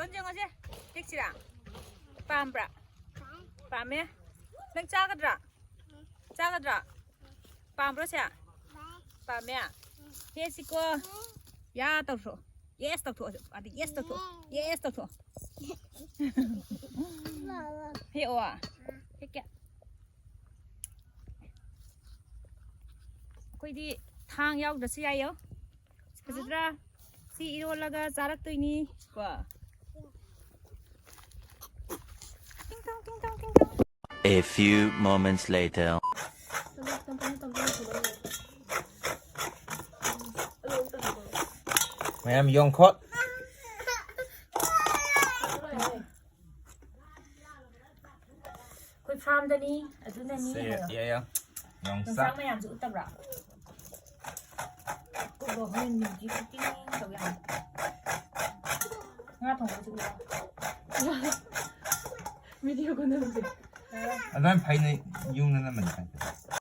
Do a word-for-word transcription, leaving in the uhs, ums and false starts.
ꯂꯣꯟ ꯌꯦꯡꯉꯣꯁꯦ꯫ ꯍꯦꯛꯁꯤꯔꯥ? ꯄꯥꯝꯕ꯭ꯔꯥ? ꯄꯥꯝꯃꯦ꯫ ꯅꯪ ꯆꯥꯒꯗ꯭ꯔꯥ? ꯆꯥꯒꯗ꯭ꯔꯥ? ꯄꯥꯝꯕ꯭ꯔꯣ ꯁꯦ? ꯄꯥꯝꯃꯦ꯫ ꯍꯦꯛꯁꯤꯀꯣ꯫ ꯌꯥ ꯇꯧꯊꯣꯛꯑꯣ꯫ ꯌꯦꯁ ꯇꯧꯊꯣꯛꯑꯣ꯫ ꯑꯗ ꯌꯦꯁ ꯇꯧꯊꯣꯛꯑꯣ꯫ ꯌꯦꯁ ꯇꯧꯊꯣꯛꯑꯣ꯫ ꯍꯦꯛꯑꯣ꯫ ꯍꯦꯛꯀꯦ꯫ ꯑꯩꯈꯣꯏꯗꯤ ꯊꯥꯡ ꯌꯥꯎꯗ꯭ꯔꯁꯨ ꯌꯥꯏꯌꯣ꯫ ꯐꯖꯗ꯭ꯔꯥ? ꯁꯤ ꯏꯔꯣꯜꯂꯒ ꯆꯥꯔꯛꯇꯣꯏꯅꯤ ꯀꯣ꯫ ꯇꯤꯡ ꯇꯣꯡ, ꯇꯤꯡ ꯇꯣꯡ, ꯇꯤꯡ ꯇꯣꯡ꯫ A few moments later. ꯃꯌꯥꯝ ꯌꯣꯡꯈꯣꯠ꯫ ꯑꯩꯈꯣꯏ ꯐꯥꯔꯝꯗꯅꯤ, ꯑꯗꯨꯅꯅꯤ ꯁꯦ, ꯍꯥꯏꯌꯣ꯫ ꯌꯥ, ꯌꯥ꯫ ꯌꯣꯡꯆꯥꯛ꯫ ꯌꯣꯡꯆꯥꯛ ꯃꯌꯥꯝꯁꯦ ꯎꯠꯇꯕ꯭ꯔꯥ? ꯎꯠꯂꯣ, ꯍꯣꯔꯦꯟ ꯃ꯭ꯌꯨꯖꯤꯛ ꯇꯤꯡ ꯇꯧ ꯌꯥꯅꯤ꯫ ꯉꯥ ꯊꯣꯡꯕꯁꯨ ꯎꯠꯂꯣ꯫ ꯚꯤꯗꯤꯑꯣ ꯀꯨꯝꯅꯕꯁꯦ꯫ ꯑꯗꯨꯃꯥꯏꯅ ꯐꯩꯅ ꯌꯨꯝꯗ ꯅꯝꯕꯅꯤ ꯐꯩ꯫